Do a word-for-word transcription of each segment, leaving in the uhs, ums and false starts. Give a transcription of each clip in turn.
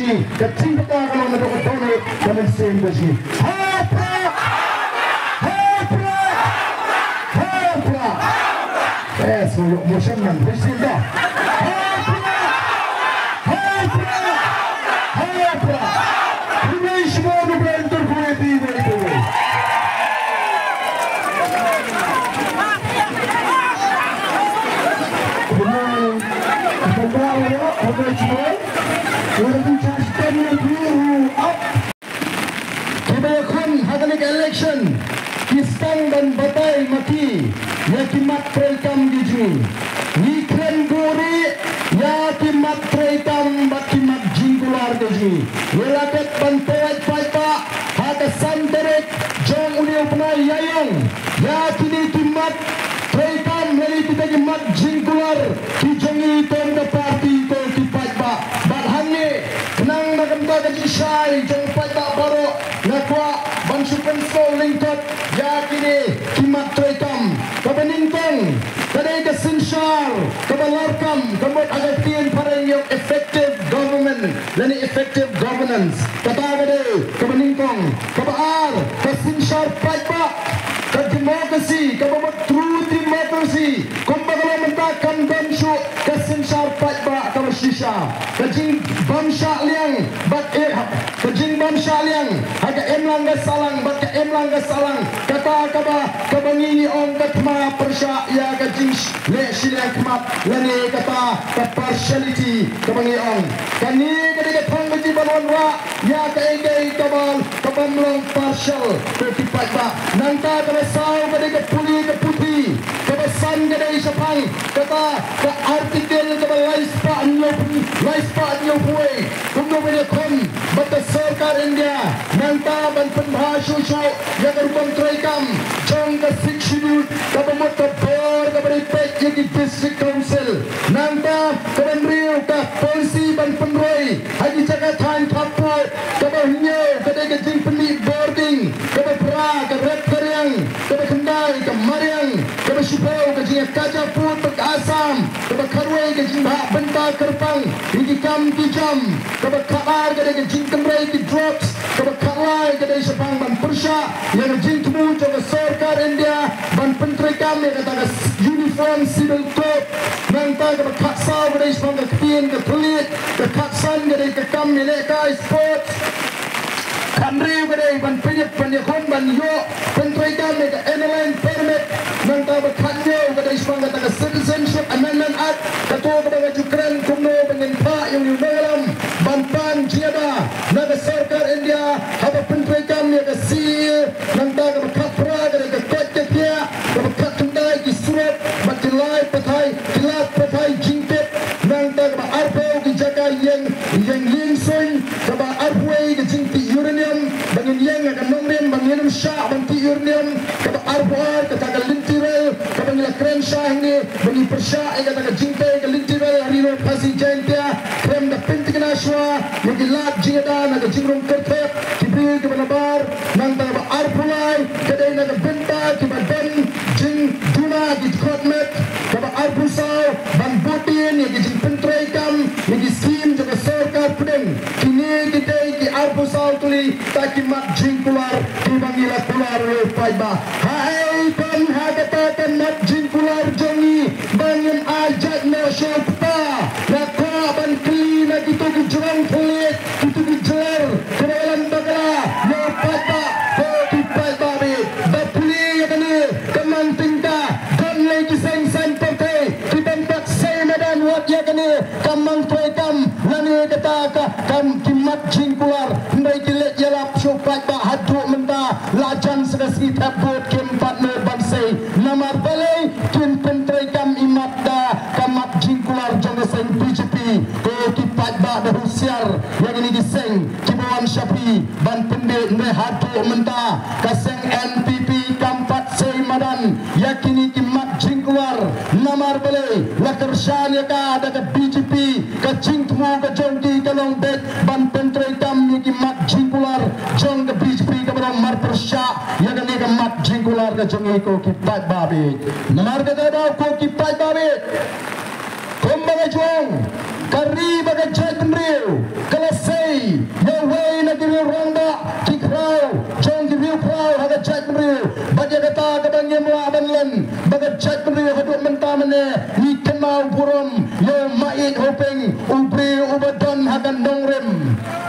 Ka jingbatai ka long na ka dohnud ka mynsiem ka jong ngi. Ha u Prah! Ha u Prah! Ha u Prah! Yes, mo mo shan man, mynsiem da. Ha u Prah! Ha u Prah! Ha u Prah! Khublei shibun, u Blei un kyrkhu ïa phi, ïa phi. Khublei, khublei shibun. Kiba ïakhun ha kane ka election ki sdang ban batai ma ki ïa ki mat treikam ki jong ngi. Ngi kren buhrieh ïa ki mat treikam bad ki mat jingkular ki jong ngi. Ngi la dep ban pyllait paidbah ha ka san tarik jong une u bnai Ïaïong ïa kine ki mat treikam lane kita ki mat jingkular ki jong ngi kum ka party, ko ki paidbah. Bad hangne khnang na ka bynta ka jingshai jong paidbah baroh, nga kwah ban shu pynsngew lyngkot ïa kine ki mat treikam. Kaba nyngkong, ka dei ka synshar kaba larkam, ka mut ha ka ktien phareng ïa u effective government lane effective governance. Kata ka dei kaba nyngkong. Kaba ar, ka synshar paidbah, ka democracy, kaba mut true democracy kumba ka long mynta, kam don shuh ka synshar paidbah kaba shisha. Ka jingbymshah liang bad, eh, ka jingbymshah liang ha ka imlang ka sahlang bad ka imlang ka sahlang, kata kaba, kaba ngi ngi ong ka thma pyrshah ïa ka jingleh shiliang khmat lane kata ka partiality kaba ngi ong. Kane ka dei ka thong ka jingwanrah ïa kaei kaei kaba, ka bym long partial, ko ki paidbah. Nangta kaba saw ka dei ka pule ka puthi, kaba san ka dei shaphang kata ka article kaba laispah hynñiew, laispah hynñiewphew wei. Kumno ban ïakhun bad ka sorkar India nangta ban pynbha shuh shuh ïa ka rukom treikam jong ka Sixth Schedule, kaba mut ka bor kaba dei peit ïa ki District Council. Nangta kaba hynriew, ka policy ban pynroi ha ki jaka thaiñ khappud. Kaba hynñiew ka dei ka jingpynmih bording. Kaba phra, ka rep ka riang. Kaba khyndai, ka mariang. Kaba shiphew, ka jingïakajia pud bad ka Assam. Kaba khatwei, ka jingbha bynta kyrpang ïa ki kam ki jam. Kaba khatar ka dei ka jingkynrei ki drugs. Kaba khatlai ka dei shaphang ban pyrshah ïa ka jingthmu jong ka sorkar India ban pyntreikam ïa kata ka Uniform Civil Code. Nangta kaba khatsaw ka dei shaphang ka ktien ka thylliej. Ka khatsan ka dei ka kam ïalehkai sports. Khathynriew ka dei ban pynïap, ban ïakhun, ban ïoh pyntreikam ïa ka Inner Line Permit. Nangta ba khathynñiew ka dei shaphang kata ka Citizenship Amendment Act. Kato kaba nga ju kren kumno ba ngin phah ïa une u nongïalam ban pan jingïada na ka sorkar India haba pyntreikam ïa ka C A A. Nangta kaba khatphra ka dei ka koit ka khiah. Kaba khatkhyndai ki surok bad ki lai pathai, ki lad pathai jingtip. Nangta kaba arphew ki jaka ïeng, ïeng ïing suiñ. Kaba arphew wei ka jingtih uranium, ba ngin ïeng ha ka nongrim ba ngin ym shah ban tih uranium. Kaba arphew ar kata ka lynti rel kaba ngi la kren shai hangne, ba ngi pyrshah ïa kata ka jingtei ka lynti rel ha ri Ri Khasi Jaiñtia. Khlem da pynthikna shuwa ïa ki lad jingïada na ka jingrung kyrthep, ki bill kiba nabar. Nangta kaba arphew lai ka dei na ka bynta kiba don jingduna ki dkhot met. Kaba arphew saw ban bud dien ïa ki jingpyntreikam ïa ki skim jong ka sorkar pdeng. Kine ki dei ki arphew saw tylli ta ki mat jingkular kiba ngi la kular, ïa u paidbah. Haei ban ha kata ka mat jingkular jong ngi ba ngin ai jait noh sha u kpa? Nga kwah ban kylli na kito ki jrong thylliej, kito ki jylliew kiba ïalam bakla ïa u paidbah, ko ki paidbah beit. Ba pule ïa kane ka mang tyngka, don lei ki seng saiñ pyrthei ki bym pat sei madan wat ïa kane ka mang treikam lane kata ka, ka ki mat jingkular. Hynrei ki leit ïalap sha u paidbah haduh mynta, la jan sa ka sngi thep vote kim pat mut ban sei. Namar balei? Kin pyntreikam imat da ka mat jingkular jong ka seng B J P. Ko ki paidbah, da husiar ïa kine ki seng kiba wan sha phi ban pynbeit. Hynrei haduh mynta ka seng N P P kam pat sei madan ïa kine ki mat jingkular. Namar balei? La kyrshan ïa ka da ka B J P. Ka jingthmu ka jong ki ka long beit ban pyntreikam ïa ki mat jingkular jong ka B J P, kaba long mar pyrshah ïa kane ka mat jingkular ka jong ngi, ko ki paidbah beit. Namar kata, da ko ki paidbah beit, kumba nga ju ong, ka ri bad ka jaitbynriew ka la sei kan dongrim.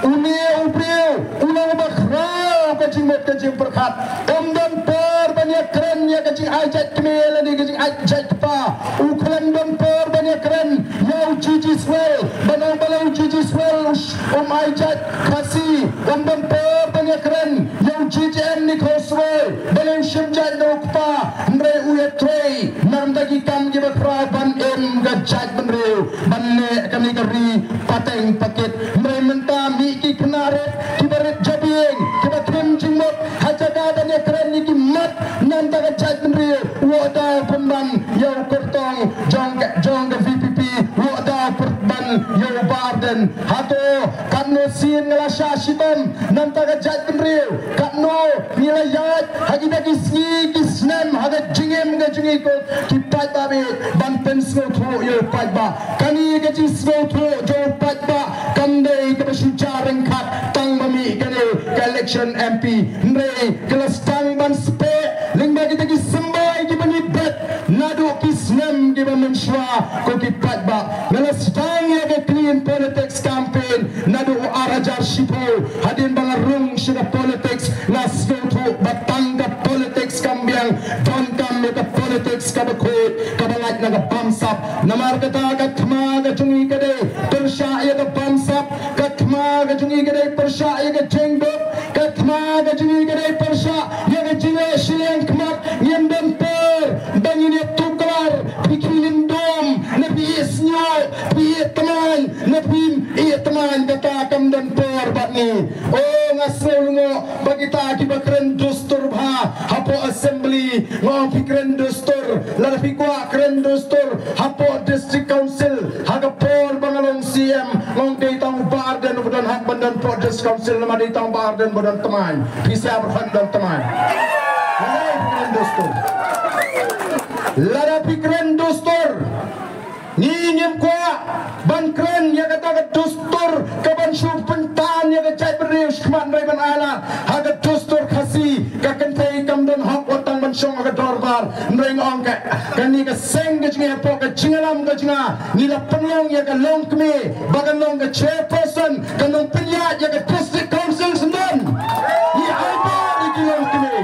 Une u briew u long ba khraw ka jingmut ka jingpyrkhat. Um don por ban ïakren ïa ka jingai jait kmie lane ka jingai jait kpa. U khlem don por ban ïakren ïa u G G Swell, ban ong ba la u G G Swell um ai jait Khasi. Um don por ban ïakren ïa u G J M Nichols Roy, ba la u shim jait na u kpa. Hynrei u ïatrei na ka bynta ki kam kiba khraw ban im ka jaitbynriew, ban leh kane ka ri pateng pakit. Hynrei mynta mih ki khynnah rit kiba rit jabieng, kiba khlem jingmut, ha jaka ban ïakren ïa ki mat na ka bynta ka jaitbynriew, u ong da u pynban ïa u kyrtong jong ka, jong ka V P P, u ong da u pynban ïa u Bah Ardent. Hato katno sien nga la shah shitom na ka bynta ka jaitbynriew? Katno ngi la ïaid ha kita ki sngi ki snem ha ka jingim ka jong ngi ko ki paidbah, ban pynsngewthuh ïa u paidbah? Kane ka jingsngewthuh jong u paidbah kam dei kaba shu jia ryngkat tang ba mih kane ka election M P. Hynrei ka la sdang ban speh lyngba kita ki symbai kiba ngi bet naduh ki snem kiba mynshuwa ko ki paidbah. Nga la sdang ïa ka clean politics campaign naduh u ar hajar shiphew. Hadien ba nga rung sha ka politics, nga sngewthuh ba tang ka politics kam biang, donkam ïa ka politics kaba khuid, kaba lait na ka bamsap. Namar kata ka thma ka jong ngi ka dei pyrshah ïa ka bamsap, ka thma ka jong ngi ka dei pyrshah ïa ka jingduk, ka thma ka jong ngi ka dei pyrshah ïa ka jingleh shiliang khmat. Ngim don por ba ngin ïa tuklar, phi khie lyndum, ne phi ïeh snieh, phi ïeh tmaiñ, ne phi ïeh tmaiñ, kata kam don por bad ngi. O, nga sngew lyngngoh ba kita kiba kren dustur bha hapoh assembly, nga ong phi kren dustur, lada phi kwah kren dustur hapoh district council, ha ka por ba nga long C M, nga ong dei tang u Bah Ardent uba don hok ban don hapoh district council, namar dei tang u Bah Ardent uba don tmaiñ. Phi sa pyrkhat don tmaiñ. Hynrei phi kren dustur. Lada phi kren dustur, ngi ngim kwah ban kren ïa kata ka dustur kaban shu pyntan ïa ka jaitbynriew shakhmat, hynrei ban ailad ha ka dustur Khasi, ka kynthei kam don hok wat tang ban shong ha ka dorbar. Hynrei nga ong ka, kane ka seng ka jong ngi, hapoh ka jingïalam ka jong nga, ngi la pynlong ïa ka longkmie ba kan long ka chairperson, kan long pynïaid ïa ka district council syndon. Ngi ai bor ïa ki longkmie.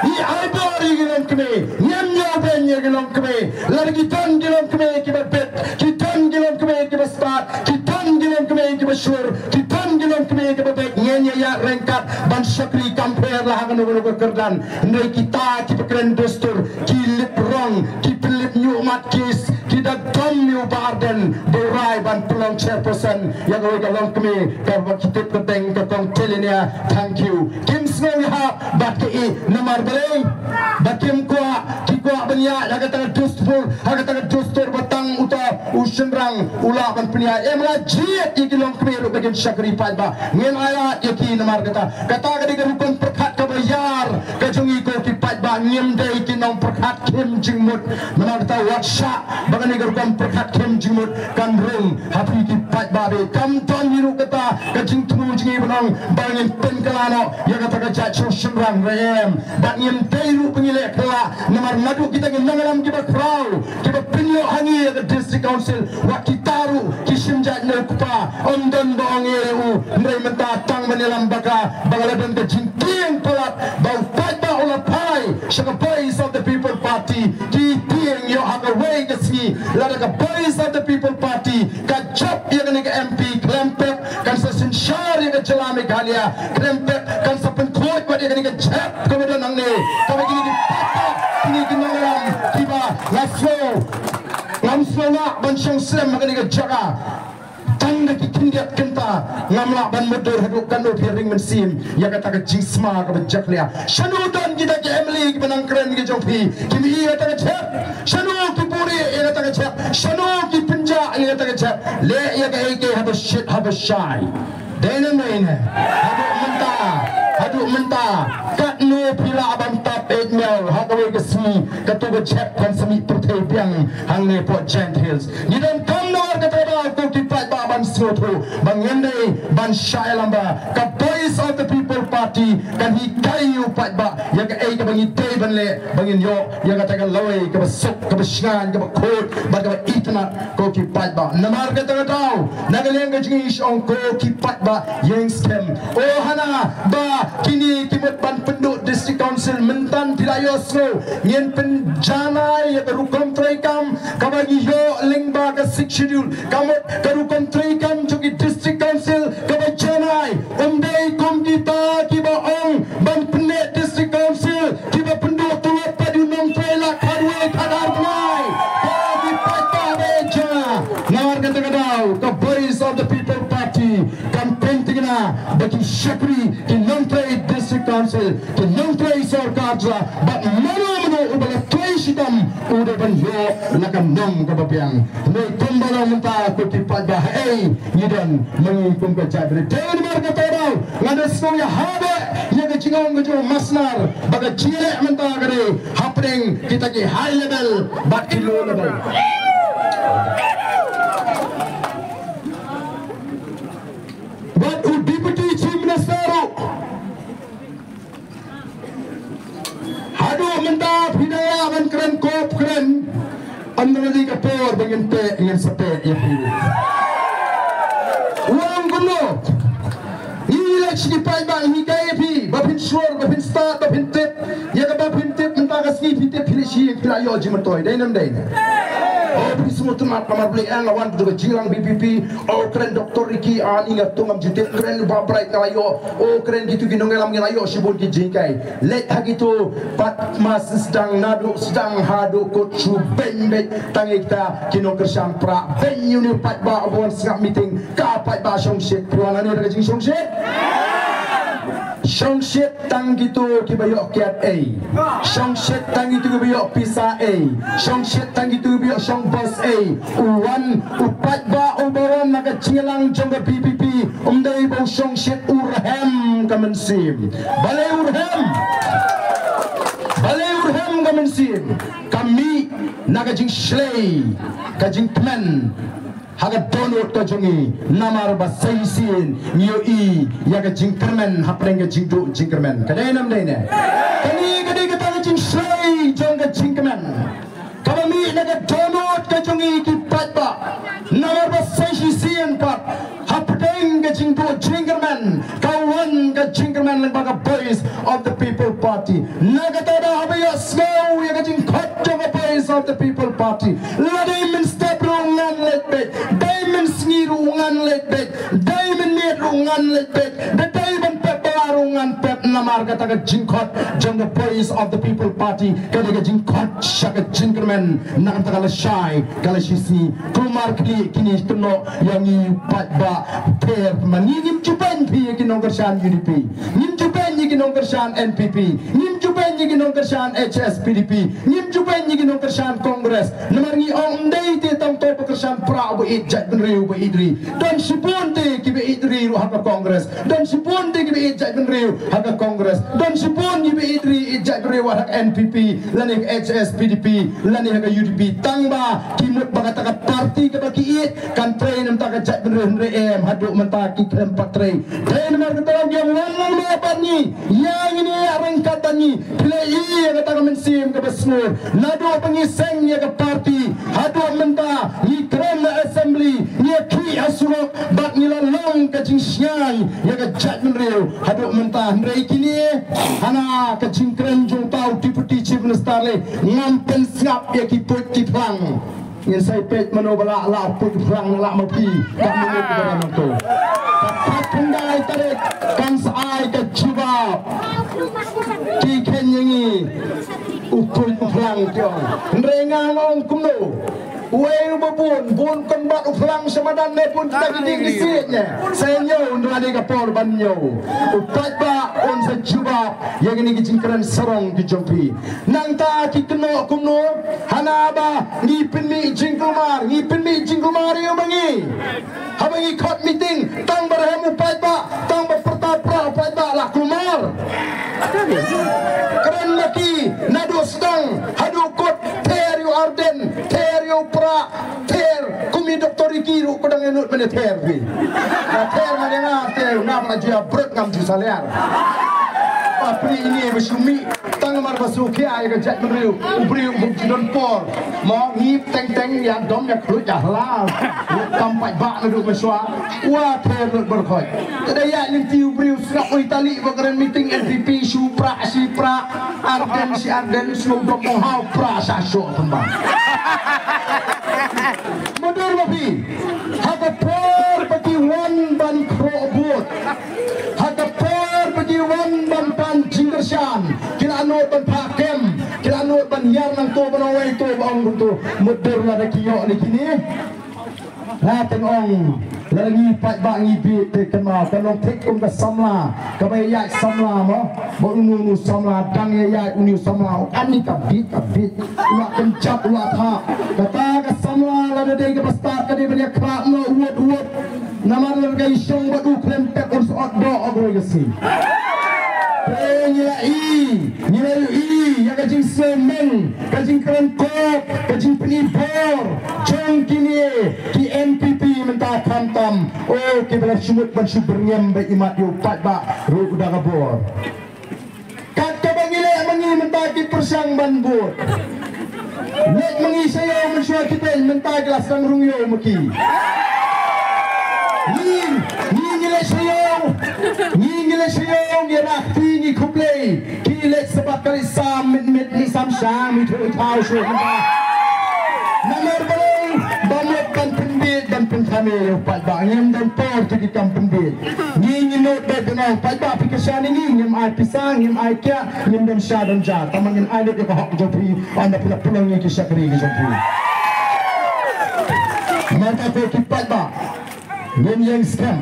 Ngi ai bor ïa ki longkmie. Ngim ïoh ban ïa ki longkmie. Lada ki don ki longkmie kiba bit, ki don ki longkmie kiba stad, ki don ki longkmie kiba shur, ki don ki longkmie kiba beit, ngin ïa ïaid ryngkat ban shakri kam pher la ha kano kano ka kyrdan. Hynrei kita kiba kren dustur, ki lip rong, ki pynlip ñiuhmat, ki s-, ki da dom ïa u Bah Ardent ba u rai ban pynlong chairperson ïa kawei ka longkmie kaba ki tip kyrteng ka Kong Telinia Thangkhiew. Kim sngew ïahap bad ka i, namar balei? Ba kim kwah, ki kwah ban ïaid ha kata ka dustur, ha kata ka dustur ba tang uta u shynrang u lah ban pynïaid. Em, la jied ïa ki longkmie ruh ba kin shakri paidbah. Ngin ailad ïa ki namar kata. Kata ka dei ka rukom pyrkhat kaba ïar ka jong ngi ko ki paidbah, ngim dei ki nongpyrkhat khim jingmut. Namar kata wat shah ba kane ka rukom pyrkhat khim jingmut kan rung ha phi ki paidbah. Kam don hi ruh kata ka jingthmu jong ngi ban ong ba ngin pynkylla noh ïa kata ka jait shnong shynrang, re em. Bad ngim dei ruh ba ngi leh kylla, namar naduh kita ki nongïalam kiba khraw, kiba pynïoh ha ngi ïa ka district council, wat kita ruh ki shim jait na u kpa. Ym don ba ong ïa u, hynrei mynta tang ban ïalam ba ka, ba ka la don ka jingtieng palat ba u paidbah u la phai sha ka Voice of the People Party. Ki tieng ïoh ha kawei ka sngi, lada ka Voice of the People Party ka jop ïa kane ka M P, khlem pep kan sa synshar ïa ka jylla Meghalaya, khlem pep kan sa pynkhuid wat ïa kane ka jhep kaba don hangne. Kaba kine ki paidbah, kine ki nongïalam kiba, nga sngew, ngam sngew lah ban shong slem ha kane ka jaka. Tang da ki khyndiat kynta ngam lah ban mutdur haduh katno phi ring mynsiem ïa kata ka jingsma kaba jakhlia. Shano don kita ki M L A kiba nang kren ki jong phi, ki mih ïa kata ka jhep? Shano ki buhrieh ïa kata ka jhep? Shano ki pynjah ïa kata ka jhep? Leh ïa kaei kaei haba shit haba shai. Dei ne em dei ne em? Haduh mynta, haduh mynta, katno phi lah ban tap eit miaw ha kawei ka sngi, kato ka jhep kan sa mih pyrthei biang hangne hapoh Jaintia Hills. Ngi donkam namar kata ka daw ko ki paidbah ban sngewthuh ba ngin dei ban shah ïalam ba ka Voice of the People Party kan hikai ïa u paidbah ïa kaei kaba ngi dei ban leh ba ngin ïoh ïa kata ka lawei kaba suk, kaba shngaiñ, kaba khuid bad kaba itynnad, ko ki paidbah. Namar kata ka daw, na ka liang ka jong ngi, ong ko ki paidbah ïeng skhem. O hana ba kine ki mut ban pynduh District Council, mynta phi la ïohsngew, ngin pynjanai ïa ka rukom treikam kaba ngi ïoh lyngba ka Sixth Schedule. Ka mut ka rukom treikam jong ki District Council kaba janai, ym dei kum kita kiba ong ban pynneh District Council, kiba pynduh tulop pat ïa u nongtrei la khatwei khatar bnai. Ko ki paidbah ba ïeit jong nga, namar kata ka daw ka Voice of the People Party kan pynthikna ba ki shakri, ki nongtrei District Council, ki nongtrei sorkar jylla, bad mano mano uba la trei shitom u dei ban ïoh la ka nong kaba biang. Hynrei kumba long mynta, ko ki paidbah, haei ngi don ma ngi kum ka jaitbynriew? Te namar kata ka daw nga da sngew ïa haba ïa ka jingong ka jong u Masnar ba ka jingleh mynta ka dei hapdeng kita ki high level bad ki low level. Bad u Deputy Chief Minister ruh, haduh mynta phi dang ïa ban kren, kop kren, ym dei ka por ba ngin teh, ngin sa teh ïa phi. U ong kumno? Ngi leit sha ki paidbah, ngi hikai ïa phi ba phin sure, ba phin stad, ba phin tip ïa kaba phin tip mynta ka sngi, phi tip, phi leit sha ïing, phi la ïoh jingmyntoi. Dei ne ym dei? O phi sngewtynnat namar balei? Nga wan ka jingïalang VPP. O kren Doctor Ricky, ani nga tu ngam ju tip. Kren Bah Bright nga la ïoh. O kren kitu ki nongïalam ngi la ïoh shibun ki jinghikai. Leit ha kitu pat, ma sdang, naduh sdang haduh kut, shu beiñ beit tang ïa kita ki nongkyrshan prah. Beiñ ïa une u paidbah uba wan sngap meeting, ka paidbah shongshit. Phi wan hangne da ka jingshongshit? Shongshit tang kitu kiba ïoh kiad ei. Shongshit tang kitu kiba ïoh pisa ei. Shongshit tang kitu kiba ïoh shong bos ei. U wan, u paidbah uba wan na ka jingïalang jong ka VPP, ym dei ba u shongshit, u rhem ka mynsiem. Balei u rhem? Balei u rhem ka mynsiem? Ka mih na ka jingshlei ka jingkmen ha ka dohnud ka jong ngi, namar ba sa shisien ngi ïohi ïa ka jingkyrmen hapdeng ka jingduh jingkyrmen. Ka dei ne ym dei ne? Kane ka dei kata ka jingshlei jong ka jingkmen kaba mih na ka dohnud ka jong ngi ki paidbah, namar ba sa shisien pat hapdeng ka jingduh jingkyrmen ka wan ka jingkyrmen lyngba ka Voice of the People Party. Na kata da haba ïohsngew ïa ka jingkhot jong ka Voice of the People Party, la dei mynstep ruh ngan leit beit, dei mynsngi ruh ngan leit beit, dei mynmiet ruh ngan leit beit, da dei ban pep bylla ruh ngan pep, namar kata ka jingkhot jong ka Voice of the People Party ka dei ka jingkhot sha ka jingkyrmen. Na kata ka lashai ka lashisngi, kumar khlieh kine ki kynnoh ïa ngi paidbah. Pher ma ngi ngim ju beiñ phi ïa ki nongkyrshan UDP, ngim ju beiñ ïa ki nongkyrshan NPP, ngim ju beiñ ïa ki nongkyrshan HSPDP, ngim ju beiñ ïa ki nongkyrshan Congress. Namar ngi ong ym dei te tang uto ba kyrshan prah uba ïeit jaitbynriew, uba ïeit ri. Don shibun te kiba ïeit ri ruh ha ka Congress. Don shibun te kiba ïeit jaitbynriew ha ka Congress. Don shibun kiba ïeit ri, ïeit jaitbynriew ha ka NPP lane ka HSPDP lane ha ka UDP. Tang ba ki mut ba kata ka party kaba ki ïeit kan trei na ka bynta ka jaitbynriew, hynrei em, haduh mynta ki khlem pat trei. Te namar kata ngi ong wan lang noh bad ngi, ïa ngin ïa ryngkat bad ngi. Phi la ïohi ïa kata ka mynsiem kaba sngur. Naduh ba ngi seng ïa ka party haduh mynta ngi kren ha assembly, ngi ïa khih ha surok bad ngi la long ka jingshngaiñ ïa ka jaitbynriew haduh mynta. Hynrei kine, hana ka jingkren jong uta u Deputy Chief Minister lei, ngam pynsngap ïa ki puit ki phlang. Ngin sa ïa peit mano ba lah, lah puit phlang, lah ma phi. Ka minit ba nangto. Ka khyndai tarik kan sa ai ka jubab. Ki khein ïa ngi u puit u phlang, ki ong. Hynrei nga ong kumno? Uei uba bun, bun kynbat u phlang sha madan ne bun kita ki dieng ki siej ne? Sa ïa ñiew, hynrei ka por ban ñiew. U paidbah un sa jubab ïa kine ki jingkren sarong ki jong phi. Nangta ki kynnoh kumno? Hana ba ngi pynmih jingkulmar, ngi pynmih jingkulmar ïa ma ngi. Haba ngi khot meeting, tang ba rhem u paidbah, tang ba pyrta pra u paidbah la kulmar. Kren ma ki naduh sdang haduh kut, ther ïa u Ardent, ther ïa u Prah, ther kum i Doctor Ricky ruh, ko dang ïa nud mane ther phi. Nga ther mane nga ther, nga ba ju ïa brut ngam ju saler. Ba pynmih ine ba shu mih. Namar ba shu ki ai ka jaitbynriew, u briew u bym ju don por. Mo ngi teng teng ïa dom ïa khluit ïa hla. Kam paidbah naduh mynshuwa. Wa ther lut bor khoi. Te da ïa lynti u briew sngap u Itali ba kren meeting N P P shu pra shi pra. Ardent shi ardent shu dom ong hau pra sha sho tymba. Mudui ma phi. Ha ka por ba ki wan ban khroh vote. Ha ka por ba ki wan ban pan jingkyrshan, ki la nud ban phah kem, ki la nud ban ïar nangto ban ong wei to ban ong kumto. Mutdur lada ki ïoh ne kine. La teng ong, lada ngi paidbah ngi bieit te kynmaw, ka long thik kum ka samla, kaba ïaid samla mo, ba unu unu samla, dang ïaid unu samla, ani ka bieit ka bieit, u la kynjat u la thap, kata ka samla lada dei kaba stad ka dei ban ïakhlad noh uwat uwat. Namar lada ka i shong bad u khlem pep un sa ot doh ot roi ka sngi. Te ngi la i, ngi la ïohi ïa ka jingsngewmeng, ka jingkren kop, ka jingpyni bor jong kine ki N P P mynta khamtam. O kiba la shu mut ban shu byrngem ba imat ïa u paidbah ruh da ka bor. Kat kaba ngi leh ma ngi mynta ki pyrshang ban bud. Leh ma ngi sha ïew mynshuwa ki pyn mynta ki la sdang rung ïew ma ki. Ngi ngi ngi leh sha ïew. Ngi ngi leh sha ïew ngi rak ti ngi khublei. Ki leh sabab kali sam mit mit ni sam shang mit hu thaw shu mynta. Namar balei ba mut ban pynbit ban pynkhame ïa u paidbah ngim don por ti ki kam pynbit. Ngi ngi nud bad ngi ong paidbah phi kyrshan ïa ngi, ngim ai pisa, ngim ai kiad, ngim don sha don ja. Tangba ngin ai lut ïa ka hok jong phi, ynda phi la pynlong ïa ki shakri ki jong phi. Mynta ko ki paidbah, ngin ïeng skhem.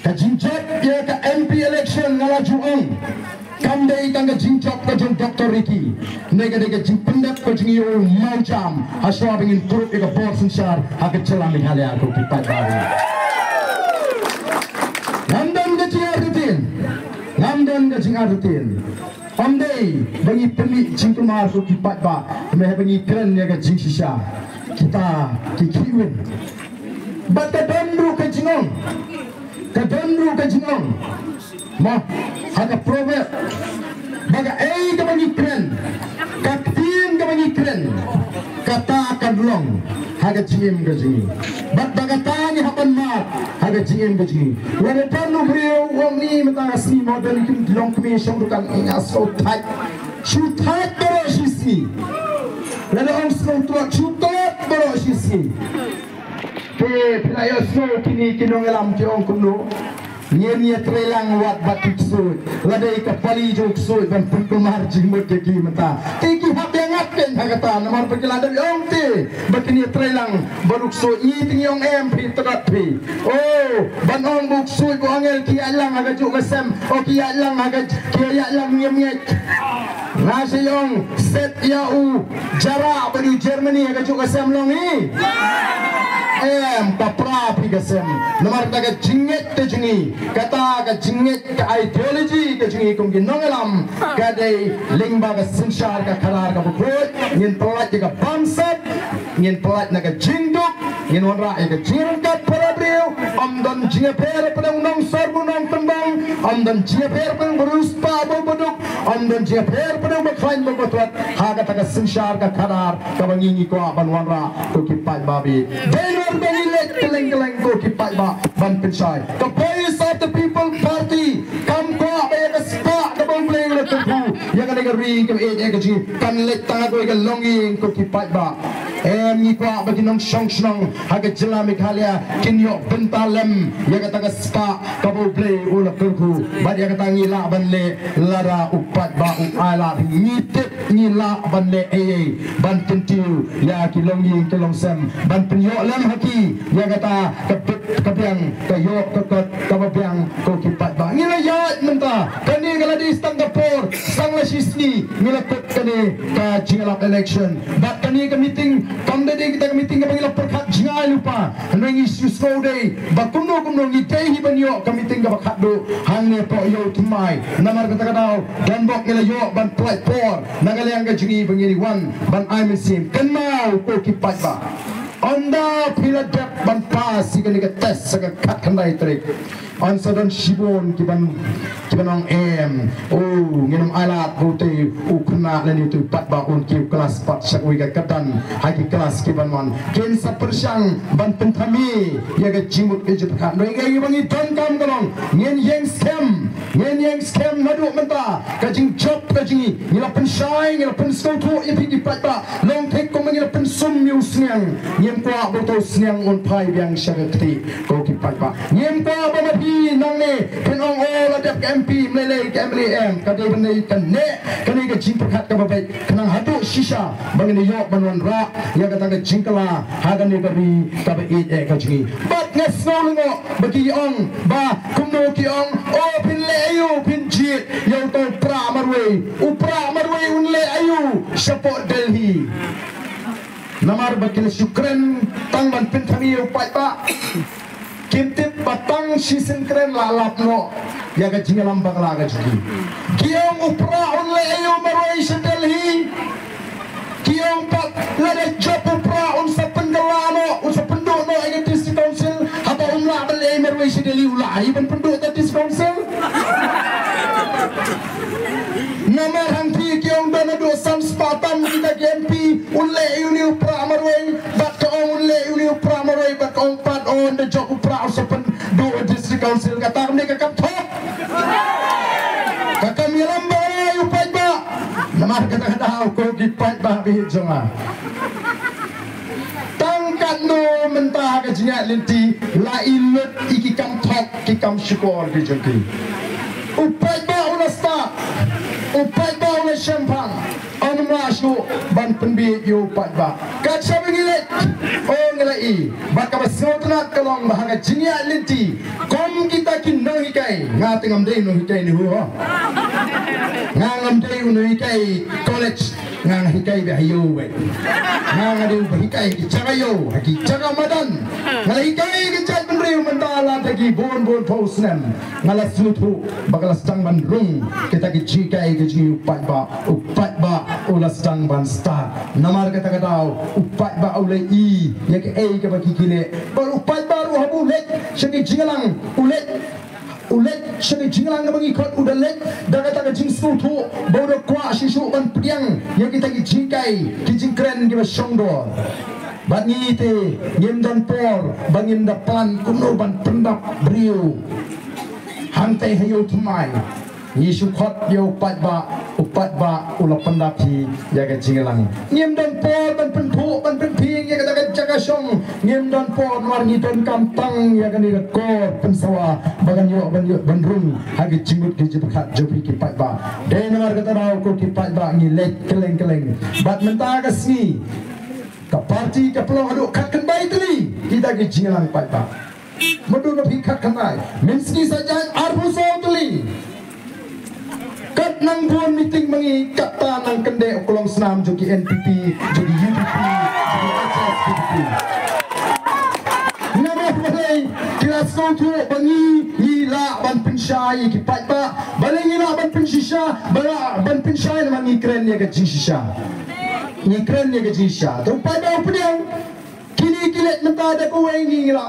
Ka jingjop ïa ka M P election nga la ju ong. Kam dei tang ka jingjop ka jong Doctor Ricky. Ne ka dei ka jingpyndep ka jong u mawjam. Hashwa ba ngin kurup ïa ka bor synshar ha ka jylla Meghalaya ko ki paidbah. Ngam don ka jingartatien. Ngam don ka jingartatien. Ym dei ba ngi pynmih jingkulmar ko ki paidbah. Me ba ngi kren ïa ka jingshisha. Kita ki kiwin. Bad ka don ruh ka jingong. Ka don ruh ka jingong. Mo, ha ka proverb. Ba kaei kaba ngi kren. Ka ktien kaba ngi kren. Kata kan long. Ha ka jingim ka jong ngi. Bad ba kata ngi hap ban mad. Ha ka jingim ka jong ngi. Lada don u briew u ong ni mynta ka sngi mo don ki long kmie shong dukan ïa shu thait. Shu thait baroh shi sngi. Lada ong sngewtlot shu tlot baroh shi sngi. Te phi la ïohsngew kine ki nongïalam ki ong kumno. Ngin ïa trei lang wat bad ki ksuid. Lada ïa ka pali jong u ksuid ban pynkulmar jingmut ïa ki mynta. Te ki hap ïa ngat kein ha kata namar ba ki la dep ong te ba kin ïa trei lang bad u ksuid. Ngi te ngi ong em phi tdot phi. Oh, ban ong ba u ksuid ba u angel ki ïaid lang ha kajuh ka sem. Oh, ki ïaid lang ha ka ki ïaid lang ngim ngeit. Nga shu ong set ïa u Jara bad u Germany ha kajuh ka sem long hi. Em, ka pra phi ka sem. Namar kata ka jingngeit ka jong ngi, kata ka jingngeit ka ideology ka jong ngi kum ki nongïalam ka dei lyngba ka synshar ka khadar kaba khuid. Ngin pyllait ïa ka bamsap, ngin pyllait na ka jingduk, ngin wanrah ïa ka jingryngkat para briew. Ym don jingïapher hapdeng u nongsor bad u nongtynbong, ym don jingïapher hapdeng u riewspah bad u baduk. Ym don jingïapher hapdeng u bakhlaiñ bad u batwat ha kata ka synshar ka khadar kaba ngi ngi kwah ban wanrah ko ki paidbah. Dei ruh ba ngi leit kylleng kylleng ko ki paidbah ban pynshai. Ka Voice of the People Party kam kwah ba ïa ka spah kaba U Blei u la kyrkhu ïa kane ka ri kaba ïeit ïa ka jong ngi kan leit tang ha kawei ka longïing ko ki paidbah. Em, ngi kwah ba ki nongshong shnong ha ka jylla Meghalaya kin ïoh bynta lem ïa kata ka spah kaba U Blei u la kyrkhu. Bad ïa kata ngi lah ban leh lada u paidbah u ai lad. Ngi tip ngi lah ban leh ei ei ban kyntiew ïa ki longïing ki longsem ban pynïoh lem ha ki ïa kata ka bit ka biang ka ïoh ka kot kaba biang ko ki paidbah. Ngi la ïaid mynta kane ka la dei tang ka por tang la shisngi ngi la kut kane ka jingïalap election. Bad kane ka meeting kam dei dei kita ka meeting kaba ngi la pyrkhat jngai lypa. Hynrei ngi shu sngew dei ba kumno kumno ngi dei hi ban ïoh ka meeting kaba khatduh hangne poh ïew thymmai. Namar kata ka daw don bok ngi la ïoh ban pynlait por na ka liang ka jong ngi ba ngin wan ban ai mynsiem. Kynmaw ko ki paidbah, ynda phi la dep ban pass ïa kane ka test ha ka khatkhyndai tarik. Yn sa don shibun ki ban, ki ban ong em. Oh, ngin ym ailad ba utei u khynnah lane utei u paidbah un kiew klas pat sha kawei ka kyrdan ha ki klas ki ban wan. Kin sa pyrshang ban pynthame ïa ka jingmut ka jingpyrkhat. Hynrei kaei ba ngi donkam ka long ngin ïeng skhem, ngin ïeng skhem naduh mynta. Ka jingjop ka jong ngi, ngi la pynshai, ngi la pynsngewthuh ïa phi ki paidbah. Long thik kumba ngi la pynsum ïa u sniang. Ngim kwah ba uto u sniang un phai biang sha ka kti. Ko ki paidbah, ngim kwah ba ma phi nangne phin ong, oh, la dep ka M P, ym lei lei ka M L A em. Ka dei ban dei kane, kane ka jingpyrkhat kaba beit. Khnang haduh shisha ba ngin ïoh ban wanrah ïa kata ka jingkylla ha kane ka ri kaba ïeit eh ka jong ngi. Bad nga sngew lyngngoh ba ki ong, ba kumno ki ong, oh, phin leh aïu, phin jied ïa uto u prah marwei. U prah marwei un leh aïu shapoh Delhi? Namar ba ki la shu kren tang ban pynthame ïa u paidbah. Kim tip ba tang shisien kren la lap noh ïa ka jingïalam bakla ka jong ki. Ki ong u prah un leh aïu marwei sha Delhi. Ki ong pat lada jop u prah un sa pynkylla noh, un sa pynduh noh ïa ka District Council. Haba um lah ban leh marwei sha Delhi, u lah aïu ban pynduh ïa ka District Council? Namar hangtei ki ong don haduh san spah tam kita ki M P, un leh aïu une u prah marwei, bad ka ong un leh aïu une u prah marwei, bad ka ong pat, oh, ynda jop u prah un sa pynduh District Council. Kata kam dei ka kam thok, ka kam ïalam bakla ïa u paidbah. Namar kata ka daw ko ki paidbah ba ïeit jong nga, tang katno mynta ha ka jingïaid lynti la i lut ïa ki kam thok, ki kam shukor ki jong ki. U paidbah u la stad, u paidbah u la shemphang. Ym lah shuh ban pynbieit ïa u paidbah. Kat shaba ngi leit, oh, ngi la i. Bad kaba sngewtynnat ka long ba ha ka jingïaid lynti kum kita ki nonghikai, nga te ngam dei nonghikai ne hu ho. Nga ngam dei u nonghikai college. Nga nga hikai beit ha ïew beit. Nga nga dei ba hikai ki jaka ïew, ha ki jaka madan. Nga la hikai ki jaitbynriew mynta la da ki bun bun phew snem. Nga la sngewthuh ba ka la sdang ban rung kita ki jinghikai ki jong u paidbah. U paidbah u la sdang ban stad. Namar kata ka daw u paidbah u la i ïa kaei kaba ki ki leh. Bad u paidbah ruh haba u leit sha ki jingïalang, u leit U leit sha ka jingïalang kaba ngi khot, u da leit da kata ka jingsngewthuh ba u da kwah shuh shuh ban pdiang ïa kita ki jinghikai, ki jingkren kiba shongdor. Bad ngi te ngim don por ba ngin da plan kumno ban pyndap briew. Hangtei ha ïew thymmai ngi shu khot ïa u paidbah, u paidbah u la pyndap hi ïa ka jingïalang. Ngim don por ban pynthuh ban pynphieng ïa kata ka jaka shong. Ngim don por namar ngi donkam tang ïa kane ka kor pynsawa ba kan ïoh ban ïoh ban rung ha ki jingmut ki jingpyrkhat jong phi ki paidbah. Dei namar kata daw ko ki paidbah ngi leit kylleng kylleng. Bad mynta ka sngi ka party ka pynlong haduh khatkhyndai tylli kita ki jingïalang paidbah. Mutdur na phi khatkhyndai, mynsngi sa jaiñ arphew saw tylli. Kat nang bun meeting ma ngi, katta nang kyndeh u klong snam jong ki N P P, jong ki U P P, jong ki H S P D P. Namar balei? Ki la sngewthuh ba ngi, ngi lah ban pynshai ïa ki paidbah. Balei ngi lah ban pynshisha? Ba lah ban pynshai namar ngi kren ïa ka jingshisha. Ngi kren ïa ka jingshisha. Te u paidbah u pdiang. Kine ki leit mynta da kawei ngi, ngi la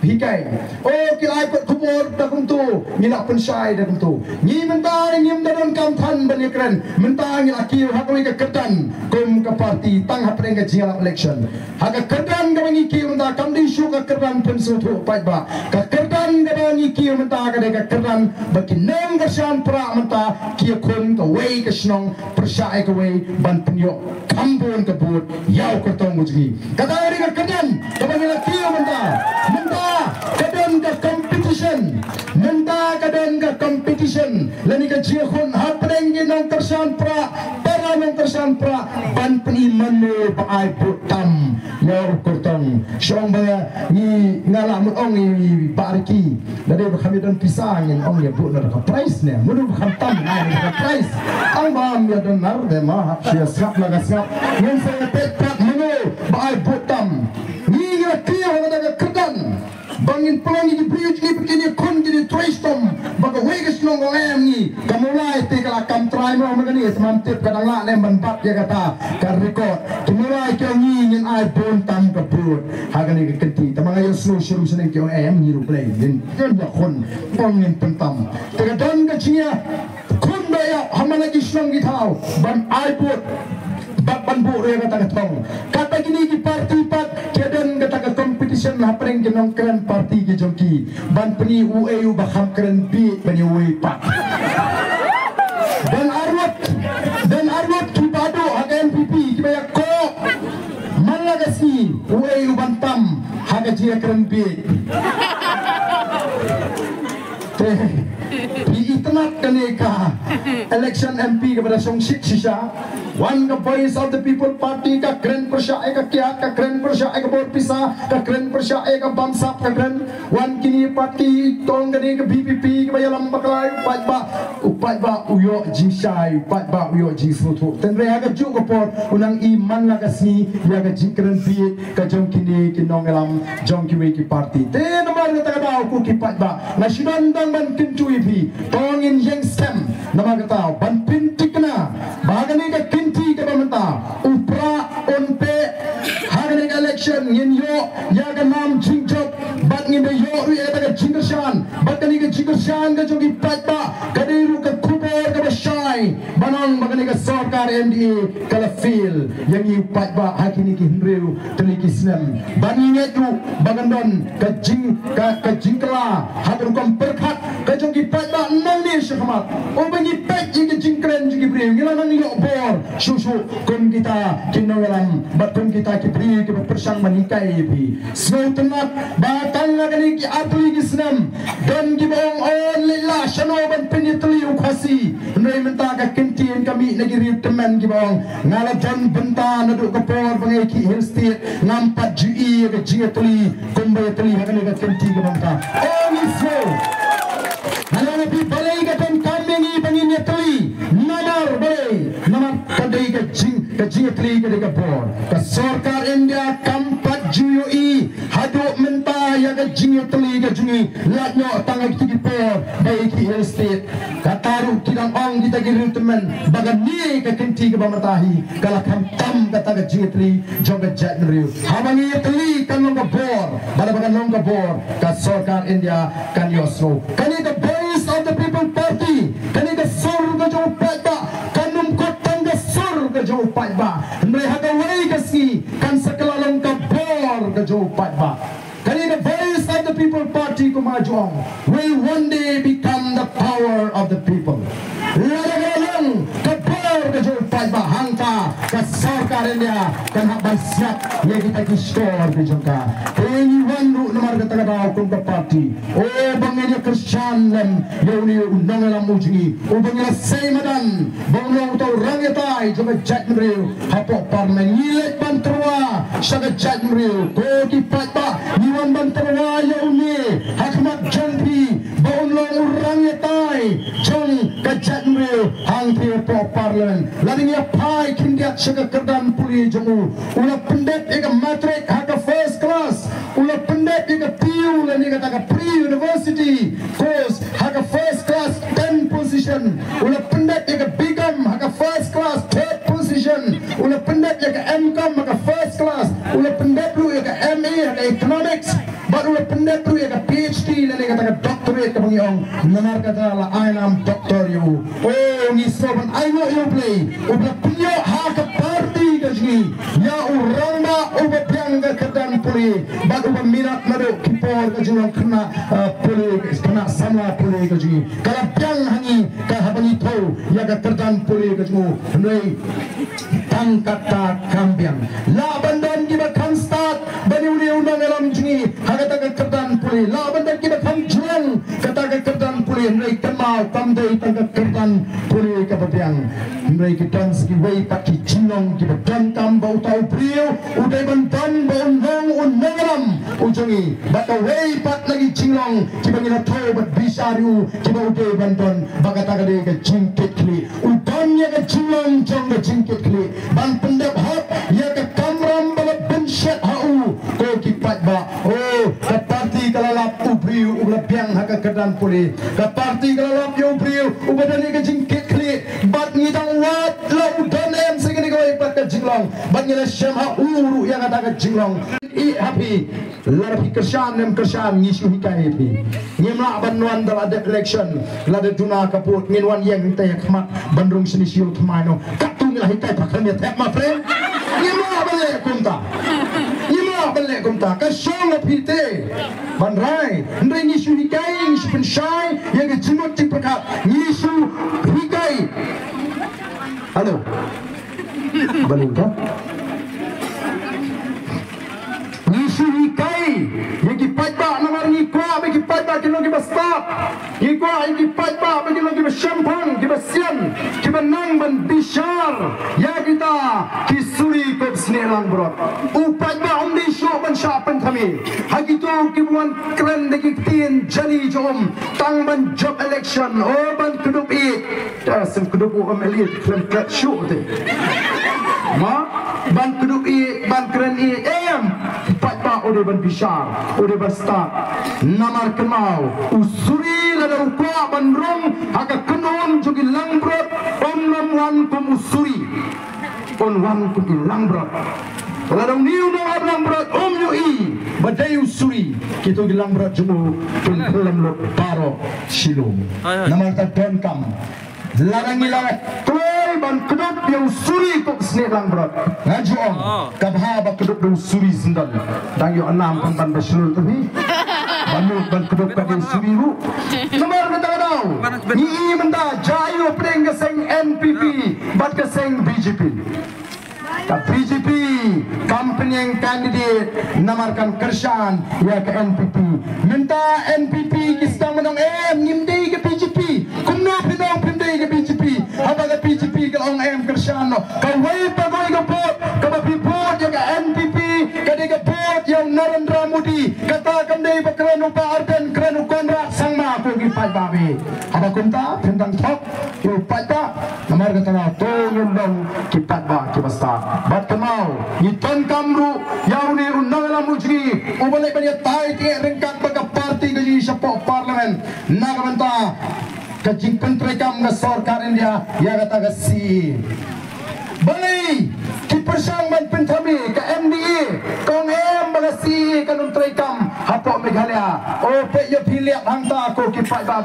hikai. Oh, ki la ai pat khubor da kumto, ngi la pynshai da kumto. Ngi mynta ngim da donkam than ban ïakren. Mynta ngi la kiew ha kawei ka kyrdan kum ka party tang hapdeng ka jingïalap election. Ha ka kyrdan kaba ngi kiew mynta kam dei shuh ka kyrdan pynsngewthuh paidbah. Ka kyrdan kaba ngi kiew mynta ka dei ka kyrdan ba ki nongkyrshan prah mynta ki ïakhun kawei ka shnong pyrshah ïa kawei ban pynïoh kham bun ka vote ïa u kyrtong u jong ngi. Kata ka dei ka kyrdan kaba ngi la kiew mynta. Mynta ka don ka competition. Mynta ka don ka competition lane ka jingïakhun hapdeng ki nongkyrshan prah, para nongkyrshan prah ban pyni mano ba ai vote tam ïa u kyrtong. Shu ong ba ngi, nga lah mut ong i Bah Ricky. Lada ba kham ïadon pisa ngin ong ïa vote na da ka prize ne. Mano ba kham tam ai na da ka prize. Tang ba ym ïadon nar de ma hap shu ïa sngap la ka sngap. Ngin sa ïa peit pat mano ba ai vote tam. Ngi Kiew ha kata ka kyrdan ba ngin pynlong ïa ki briew jong ngi ba kin ïakhun, kin ïatrei shitom ba kawei ka shnong ka long em ngi. Ka Mawlai te ka la kam trai mo ma kane, te ym tip ka dang lah ne em ban bat ïa kata ka record. Ki Mawlai ki ong ngi ngin ai bun tam ka vote ha kane ka kynti. Te ma nga ïohsngew sha ruh sha neng ki ong em ngi ruh Blei ngin ïakhun, ym ngin pyntam. Te ka don ka jingïa khun ba ïa ha man la ki shnong ki thaw ban ai vote bad ban buh ruh ïa kata ka thong. Kata kine ki party pat ki don kata ka competition hapdeng ki nongkren party ki jong ki ban pyni uei uba kham kren bieit ban ïa uei pat. Don arngut, don arngut kiba duh ha ka N P P kiba ïakob man la ka sngi uei uban tam ha ka jingïakren bieit. Te phi itynnad kane ka election M P kaba da shong shit shisha. Wan ka Voice of the People Party ka kren pyrshah ïa ka kiad, ka kren pyrshah ïa ka bor pisa, ka kren pyrshah ïa ka bamsap, ka kren. Wan kine pat ki tong kane ka V P P kaba ïalam bakla, u paidbah, u paidbah u ïoh jingshai, u paidbah u ïoh jingsngewthuh. Tangba ha kajuh ka por u nang i man la ka sngi ïa ka jingkren bieit ka jong kine ki nongïalam jong kiwei ki party. Te namar kata ka daw ko ki paidbah, nga shu don tang ban kyntu ïa phi, to ngin ïeng skhem. Namar kata ban pynthikna ba ha kane ka kynti kaba mynta u Prah un peh ha kane ka election, ngin ïoh ïa ka nam jingjop bad ngin da ïoh ruh ïa kata ka jingkyrshan. Bad kane ka jingkyrshan ka jong ki paidbah ka dei ruh ka khubor kaba shai ban ong ba kane ka sorkar M D A ka la fail ïa ngi u paidbah ha kine ki hynriew tylli ki snem. Ban ngeit ruh ba kan don ka jing, ka, ka jingkylla ha ka rukom pyrkhat ka jong ki paidbah nangne shakhmat. Uba ngi peit ïa ka jingkren jong ki briew ngi la nang ïoh bor shuh shuh kum kita ki nongïalam bad kum kita ki briew kiba pyrshang ban hikai ïa phi. Sngewtynnad ba tang ha kane ki artylli ki snem don kiba ong, o leit la shano ban pynïatylli u Khasi. Hynrei mynta ka kyntien ka mih na ki riew tymmen kiba ong, nga la don bynta naduh ka por ba nga ïakhih Hill State, ngam pat ju ïohi ïa ka jingïatylli kumba ïatylli ha kane ka kynti kaba mynta. O ngi sngew nga la ong ïa phi balei ka donkam ïa ngi ba ngin ïatylli. Namar balei? Namar ka dei ka jing, ka jingïatylli ka dei ka bor. Ka sorkar India kam pat ju ïohi haduh mynta ïa ka jingïatylli ka jong ngi, lait noh tang ha kito ki por ba ïakhih Hill State. Kata ruh ki dang ong kita ki riew tymmen ba kane ka kynti kaba mynta hi ka la khamtam kata ka jingïatylli jong ka jaitbynriew. Haba ngi ïatylli kan long ka bor, bad haba kan long ka bor ka sorkar India kan ïohsngew. Kane ka Voice of the People Party, kane ka sur ka jong u paidbah kan ym kot tang ka sur ka jong u paidbah, hynrei ha kawei ka sngi kan sa kylla long ka bor ka jong u paidbah. Kane ka Voice of the People Party, kumba nga ju ong, will one day become the power of the people. Lada ka la long ka bor ka jong u paidbah, hangta ka sorkar India kan hap ban siat ïa kita ki shkor ki jong ka. Te ngi wan ruh namar kata ka daw kum ka party, o ba ngin ïa kyrshan lem ïa une u nongïalam u jong ngi uba ngi la sei madan ba un long uta u rangiatai jong ka jaitbynriew hapoh Parliament. Ngi leit ban tyrwa sha ka jaitbynriew, ko ki paidbah, ngi wan ban tyrwa ïa une ha khmat jong phi ba un long u rangiatai jong ka jaitbynriew hangtei hapoh Parliament. Lada ngi ïa phai khyndiat sha ka kyrdan pule jong u, u la pyndep ïa ka matric ha ka first class, u la pyndep ïa ka P U lane kata ka pre-university course ha ka first class, tenth position, u la pyndep ïa ka B Com ha ka first class, third position, u la pyndep ïa ka M Com ha ka first class, u la pyndep ruh ïa ka M A ha ka economics, bad u la pyndep ruh ïa ka P H D lane kata ka doctorate kaba ngi ong. Namar kata la ai nam doctor ïa u. O, ngi sngew ban ainguh ïa U Blei uba la pynïoh ha ka party ka jong ngi ïa u rangbah uba biang ka kyrdan pule bad uba minot naduh ki por ka jinglong khynnah, eh, pule, khynnah samla pule ka jong ngi. Ka la biang ha ngi ka haba ngi thew ïa ka kyrdan pule ka jong u. Hynrei tang kata kam biang. Lah ban don kiba kham stad ban ïa une u nongïalam jong ngi ha kata ka kyrdan pule. Lah ban don kiba kham jrong kata ka kyrdan pule, hynrei kynmaw kam dei tang ka kyrdan pule kaba biang. Hynrei ki don sa kiwei pat ki jinglong kiba donkam ba uta u briew u dei ban don ba un long u nongïalam u jong ngi. Bad kawei pat na ki jinglong kiba ngi la thew bad bishar ïa u kiba u dei ban don, ba kata ka dei ka jingkitkhlieh. U don ïa ka jinglong jong ka jingkitkhlieh ban pyndep hok ïa ka kamram ba la bynshet ha u. Ko ki paid Uba la biang ha ka kyrdan pule. Ka party ka la lap ïa u briew uba don ïa ka jingkitkhlieh. Bad ngi dang wad la u don em sa kane kawei pat ka jinglong. Bad ngi la shem ha u ruh ïa kata ka jinglong. Ïa phi, lada phi kyrshan ne em kyrshan, ngi shu hikai ïa phi. Ngim lah ban wan da la dep election, lada duna ka vote, ngin wan ïeng te ïa khmat ban rung shini shiu thymmai noh. Katto ngi la hikai pat ka miet hep, my friend. Ngim lah ban leh kumta. Ngim lah ban leh kumta. Ka shong ha phi te ban rai. Hynrei ngi shu hikai, ngi shu pynshai ïa ka jingmut jingpyrkhat. Ngi shu hikai. Hello. Balin ka. Ngi shu hikai ïa ki paidbah, namar ngi kwah ba ki paidbah kin long kiba stad. Ngi kwah ïa ki paidbah ba kin long kiba shemphang, kiba sian, kiba nang ban bishar ïa kita ki suri kup snieh langbrot. U paidbah um dei shuh ban shah pynthame ha kito kiba wan kren da ki ktien jali jong um tang ban jop election, oh, ban kdup ïeit. Te sim kdup u M L A khlem klet shuh te. Ma, ban kdup ïeit, ban kren ïeit, em. Paidbah u dei ban bishar, u dei ban stad. Namar kynmaw, u suri lada u kwah ban rung ha ka kynhun jong ki langbrot, um nym wan kum u suri. Un wan kum ki langbrot. Lada une u nongrep langbrot um ïohi ba dei u suri, kito ki langbrot jong u kin pynlem lut baroh shilum. Hai, hai. Namar kata donkam, lada ngi la kloi ban kdup ïa u suri kup snieh langbrot, nga ju ong, oh, ka bha ba kdup da u suri syndon. Dang ïoh nam pynban ba shlur te phi. Ba mut ban kdup ka dei u suri ruh. Namar mynta ka daw ngi i mynta, jia ïa u pdeng ka seng N P P bad ka seng B J P. Ka B J P kam pynïeng candidate namar kan kyrshan ïa ka N P P. Mynta N P P ki sdang ban ong, em, ngim dei ka B J P. Kumno phin ong phim dei ka B J P haba ka B J P ka la ong em kyrshan noh? Kawei pat kawei ka vote kaba phi vote ïa ka N P P ka dei ka vote ïa u Narendra Modi. Kata kam dei ba kren u Bah Ardent, kren u Conrad Sangma, ko ki paidbah. Haba kumta phin dang thok ïa u paidbah. Namar kata to ngin long ki paidbah kiba stad. Bad kynmaw, ngi donkam ruh ïa une u nongïalam u jong ngi uba leh ban ïatai tyngeh ryngkat bad ka party ka jong ngi shapoh Parliament na ka bynta ka jingpyntreikam ka sorkar India ïa kata ka C A A. Balei ki pyrshang ban pynthame? Ka M D A ka ong em ba ka C A A kan ym treikam hapoh Meghalaya. O, peit ïa phi liat hangta ko ki paidbah.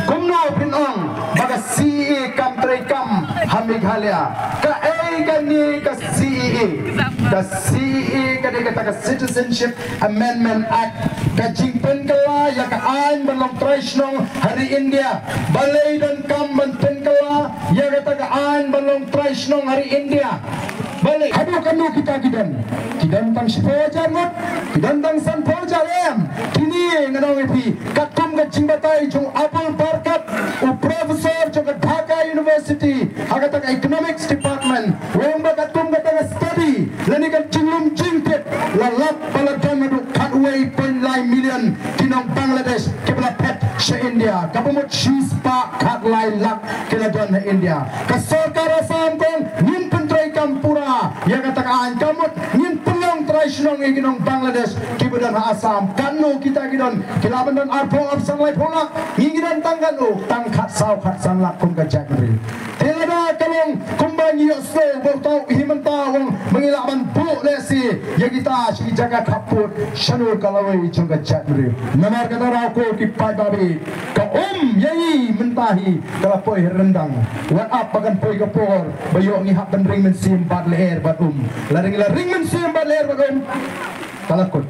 Kumno phin ong ba ka C A A kam treikam ha Meghalaya? Kaei kane ka C A A? Ka C A A ka dei kata ka Citizenship Amendment Act, ka jingpynkylla ïa ka aiñ ban long trai shnong ha ri India. Balei donkam ban pynkylla ïa kata ka aiñ ban long trai shnong ha ri India? Balei? Haduh katno kita ki don? Ki don tang shiphew hajar ngut? Ki don tang sanphew hajar? Em. Kine ngan ong ïa phi, katkum ka jingbatai jong Abul Barkat, u professor jong ka Dhaka University ha kata ka Economics Department, u ong ba katkum kata ka study lane ka jinglum jingtip, la lap ba la don haduh khatwei point lai million ki nong Bangladesh kiba la phet sha India. Kaba mut shispah khatlai lak ki la don ha India. Ka sorkar Assam ka ong ngin pyntreikam pura ïa kata ka aiñ. Ka mut ngin pynlong trai shnong ïa ki nong Bangladesh kiba don ha Assam. Katno kita ki don? Ki lah ban don arphew, arphew san, laiphew lak. Ngi ngi don tang katno? Tang khatsaw khatsan lak kum ka jaitbynriew. Te lada ka long kumba ngi ïohsngew ba uta u Himanta u ong ba ngi lah ban buh lehse ïa kita sha ki jaka khappud, shano ka lawei jong ka jaitbynriew? Namar kata ruh ko ki paidbah, ka um ïa ngi mynta hi ka la poi ryndang. Wat ap ba kan poi ka por ba ïoh ngi hap ban ring mynsiem bad lyer bad um. Lada ngi la ring mynsiem bad lyer bad um, ka la kut.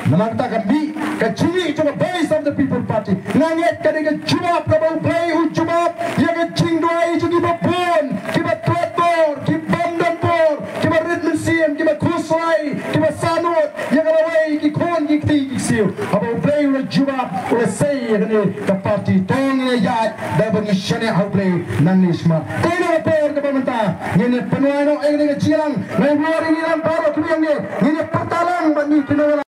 Namar kata ka mih ka jingmih jong ka Voice of the People Party. Nga ngeit ka dei ka jubab kaba U Blei u jubab ïa ka jingduwai jong kiba bun, kiba tret bor, ki bym don bor, kiba rit mynsiem, kiba khuslai, kiba sahnud ïa ka lawei, ki khun, ki kti, ki ksiew. Haba U Blei u la jubab, u la sei ïa kane ka party, to ngin ïaid da ba ngi shaniah ha U Blei nangne shakhmat. Te na ka por kaba mynta ngin ïa pynwai noh ïa kane ka jingïalang. Ngai ruh ïa ngi lang baroh kiba ïeng ne ngin ïa pyrta lang bad ngi kino.